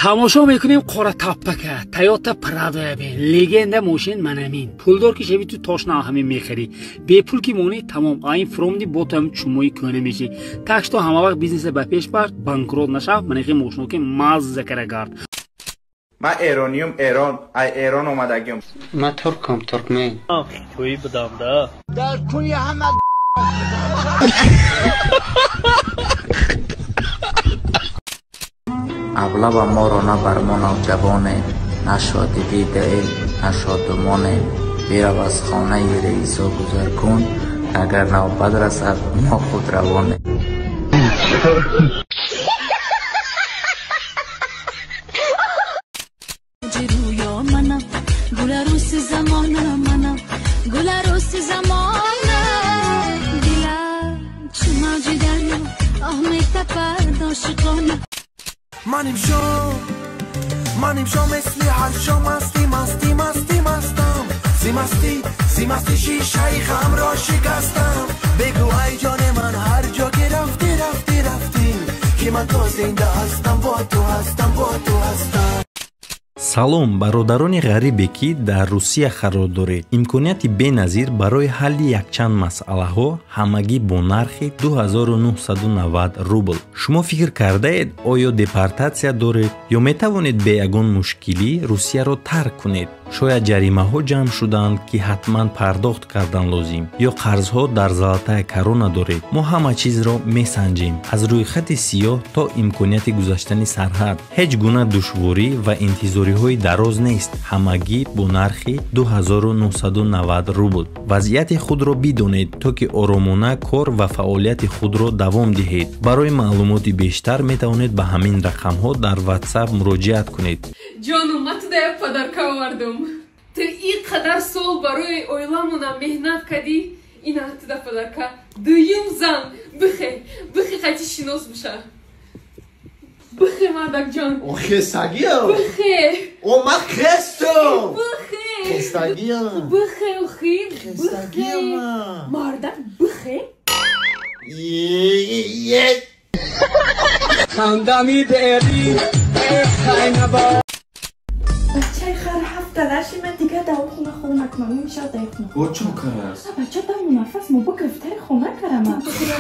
Тамошо мекунем Қоратаппака, Тойота Прадо бин, легенда мошин манамин. Пулдор ки шави ту тошна ҳамин мехари. Бепул ки монӣ тамом, айн фромди ботам чумои кӯна мешӣ. Так что ҳама вақт бизнеса ба пеш бар, банкрот нашав, манахи мошино ки мазза кара гард. Ман эрониюм, Эрон, ай Эрон омадагим. Ман туркам, туркмен. Ман хитоӣ будам да. Дар куни ҳама اغلب ما را نه بر ما نوجوانیم، نه شادی دیده نه شادمانیم. بیرو از خانه رئیسا گذر کن، اگر نوبت رسد ما خود روانیم. من امشب مثل هر شام مستی مستی مستی مستم، زیمستی زیمستی شیشه غم را شکستم. بگو ای جان من هر جا که رفتی رفتی رفتی، که من تا زنده هستم با تو هستم با تو هستم. Салом, бародарони ғарибе, ки дар Русия қарор доред. Имконияти беназир барои ҳалли якчанд масъалаҳо ҳамагӣ бо нархи 2990 рубл. Шумо фикр кардаед, оё депортатсия доред ё метавонед бе ягон мушкилӣ Русияро тарк кунед? Шояд ҷаримаҳо ҷамъ шудаанд, ки ҳатман пардохт кардан лозим, ё қарзҳо дар золотая корона доред. Мо ҳама чизро месанҷем, аз рӯйхати сиёҳ то имконияти гузаштани сарҳад. Ҳеҷ гуна душворӣ ва интизориҳои дароз нест, ҳамагӣ бо нархи 2990 рубл. Вазъияти худро бидонед, то ки оромона кор ва фаъолияти худро давом диҳед. Барои маълумоти бештар метавонед ба ҳамин рақамҳо дар WhatsApp муроҷиат кунед. Ҷонум, ман туда як подарка овардум. Ту ин қадар сол барои оиламона меҳнат кардӣ, ина туда подарка. Дуюм зан, бихе, бихе қати шинос биша. Бихе, мардакҷон. О, хестагиам. Бихе. О, ман хестам. Бихе. Хестагиам. Бихе, охи. Хестагиам. Мардак, бихе. Е. Хандами бери, хайнаба. بچه خر هفته نشی من دیگه در خونه خونه نکنم نمیشه در خونه. او چون کار است؟ بچه در منفس مو بگرفته خونه کرم.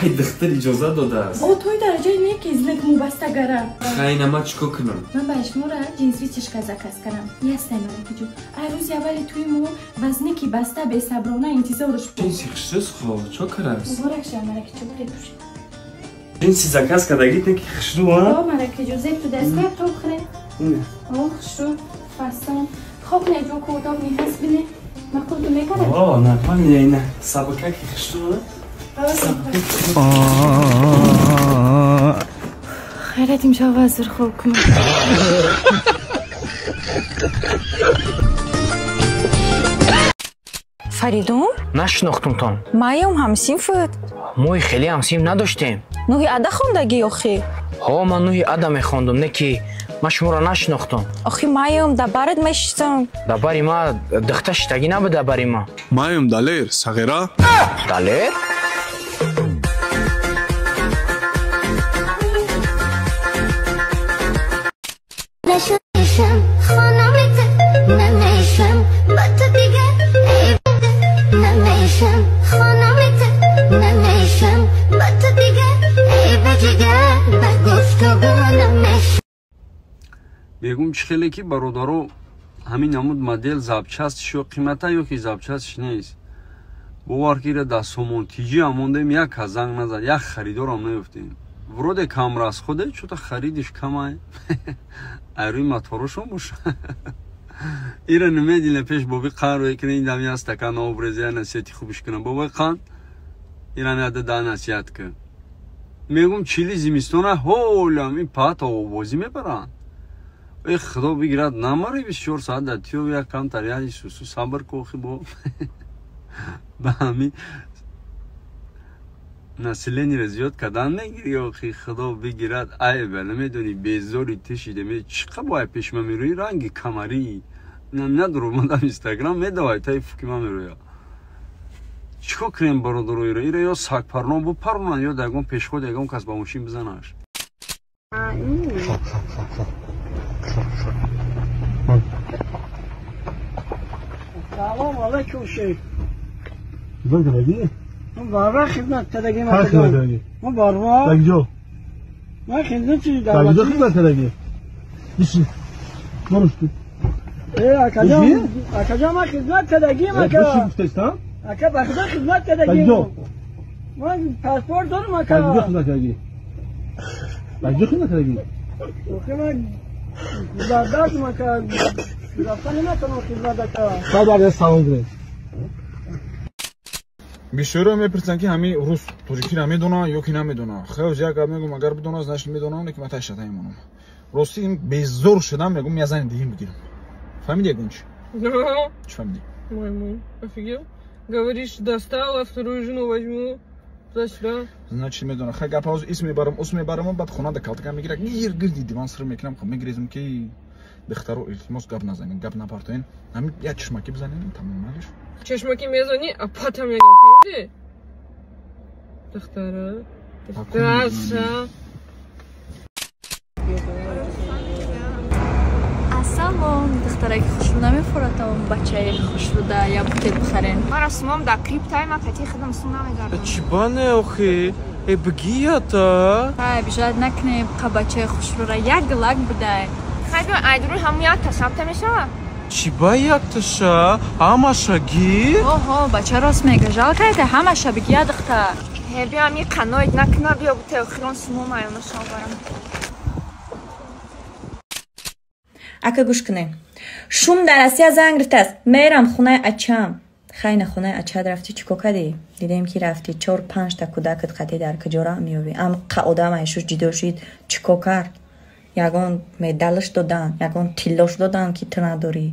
خیلی دختر اجازه داده است. او توی درجه نیکی زلک مو بسته گرم. خیلی نما چیکار کنم؟ من باش مورا جنسی چشکا زکاس کنم. یه سایمه کجو. روز اولی توی مو وزنی کی بسته به صبرانه انتظارش بود. جنسی خشوس خو چون کار است؟ مبارک شما مرا کجو بپوش. جنسی زکاس کردگی تنکی خشرو ها؟ او مرا کجو زیب تو دستگاه تو بخره. او خشرو. فستان خب نه جو کوداب نیست بینه من خود میکنم. آه نه من نه سبکه که خشتو خیرت امشب وزیر خوب کنم. فریدون؟ نشناختمتان. مایم همسینفت. موی خیلی همسینف نداشتیم. نوحی ادا خوندگی آخی؟ ها من نوحی ادا میخوندم، نه که من شما را نشناختم. آخی مایم در برت میشستم. در بری ما دخته شتگی نبود در بری ما. مایم دلیر صغیره؟ دلیر؟ نشم خانمت نمیشم با تو دیگه نمیشم خانمت نمیشم با تو دیگه ای بجگر به گفتگو نمیشم. Бегум чӣ хеле ки бародаро ҳамин намуд модел запчастш ё қимата ё ки запчастш нест. Бовар ки ира дар сомонтиҷӣ ҳам мондем, як кас занг назад, як харидорам наёфтем. Вроде камрасходе, чӯта харидиш камай. Айрӯи моторошон боша. Ира немедиле пеш боби қанд рӯе кина, ин дам як стакан об реза, як насиҳати хубиш кунам. Бобои қанд ирам як да насиҳат кун. Мегум чили зимистона ҳолам ин паҳта обозӣ мебаранд. Эй худо бигирад, намари 24 соат дар тиё як камтар як сусу сабр кохи бо. Ба ҳамин населениро зиёд кардан мегири охи худо бигирад. Айба намедони безори тишида ме чӣ қа бояд пешма мерӯи ранги камарӣ надорум ман инстаграм медавай таи фуки ман мерӯя. Чӣ кор кунем бародаро ира? Ира ё сагпарнон бупаронанд ё дар ягон пешход ягон кас ба мошин бизанаш. Муборак бошед. Хизмат кардагӣ? Ман барва хизмат кардагӣ. Ҳар хизмат кардагӣ? Ман барва. Дар куҷо? Ман хизмати Дар куҷо давлатӣ. хизмат кардагӣ? Бишин. Боруш ту. Э, акаҷон, акаҷон, ман хизмат кардагим, ака. Бишин гуфтаистам? Ака, ба худо хизмат кардагим. Дар куҷо? Ман паспорт дорам, ака. Дар куҷо хизмат кардагӣ? Дар куҷо хизмат кардагӣ? Охи ман гузардардам, ака. Рафта наметавонам хизмат, ака. Баъд барга салом кунед. Бисёриҳо мепурсанд, ки ҳамин рус тоҷикиро медона ё ки намедона. Хеле як гап мегӯм, агар бидона, значит медонам, лекин ман ташата мемонам. Рости ин безор шудам, мегӯм я зани диҳим бигирам. Фаҳмиди ягон чи? Да. Чӣ фаҳмидӣ? Маймун, офигел? Говоришь, достала, вторую жену возьму. Туда-сюда. Значит медона. Хай гап ҳоз ис мебарам, ус мебарам, баъд хона да калтака мегира, гир гирди диван сир мекунам, хоб мегирезм, ки духтаро, илтимос, гап назанед, гап напартоен. Ҳамин як чашмакӣ бизанед, тамом, малиш. Чашмаки мезани, а потом я фаҳмиди? Духтара. Духтарша. Ассалом, духтараки хушрӯ, намефуратам бачаи хушрӯда я бутел бихарем? Мара сумом дар криптай, ман кати худам сум намегардам. Чӣ бане охи? Э, бигията? Ҳай, бижад накунем, қа бачаи хушрӯра як лак бидай. Хай биё, айдуруи ҳамун як ташабта мешава? Чӣ ба якташа? Ҳамаша гир? Оҳо, бача рост мега, жалко это, ҳамаша бигия, духтар. Ҳе, биё, ами қаноид накуна, биё бутел хирон сумом айонаша оварам. Ака, гӯш кунед. Шум дар Россия занг гирифтааст. Мерам хонаи ачам. Хайна, хонаи ачат рафтӣ, чӣ кор кардӣ? Дидем, ки рафтӣ, чор панҷта кӯдакат қатӣ дар куҷо раҳ меёбӣ? Ам қа одам айшуш ҷидо шид, чӣ кор кард? Ягон медалш додан, ягон тиллош додан, ки ту надорӣ.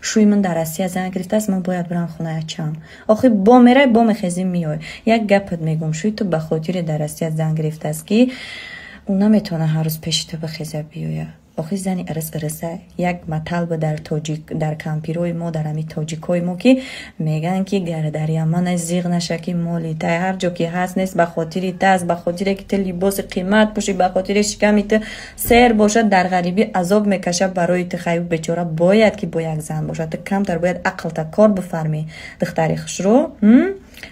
Шӯи ман дар Россия занг гирифтааст, ман бояд бирам хонаи ачам. Охи бо мерай, бо мехезӣ, меёй. Як гапат мегӯм, шӯи ту ба хотире дар Россия занг гирифтааст, ки ӯ наметавона ҳар рӯз пеши ту бихеза биёяд. Охи зани ирис ириса. Як матал ба дар тоҷик, дар кампирои мо, дар ҳами тоҷикои мо, ки мегӯянд, ки гар дар Ямана зиғ наша, ки моли тай. Ҳар ҷо ки ҳаст, нест, ба хотири тааст, ба хотире ки ту либоси қимат пӯшӣ, ба хотире шиками ту сер бошад, дар ғарибӣ азоб мекашад барои ту. Хайу бечора бояд ки бо як зан бошад. Ту камтар бояд ақлта кор бифармӣ, духтари хушрӯ.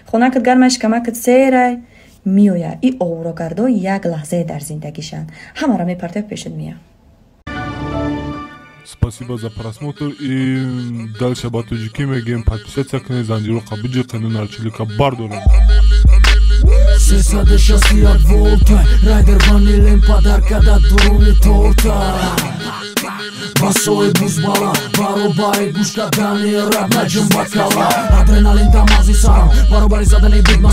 Хонакат гармай, шикамакат серай, меояд. И овурогардо як лаҳзае дар зиндагишанд, ҳамаро мепартояд, пешат меяд. Спасибо за просмотр и дальше ба тоҷикӣ мегӯем: подписаться кунед, занҷироқа биҷиқену нарчилика бардорем. 361 волта райдер ванилем подарка да дуруни торта басои бузбала баробари гӯш кардани раб наҷум ба кала адреналин да мағзи сарам баробари задани бигма.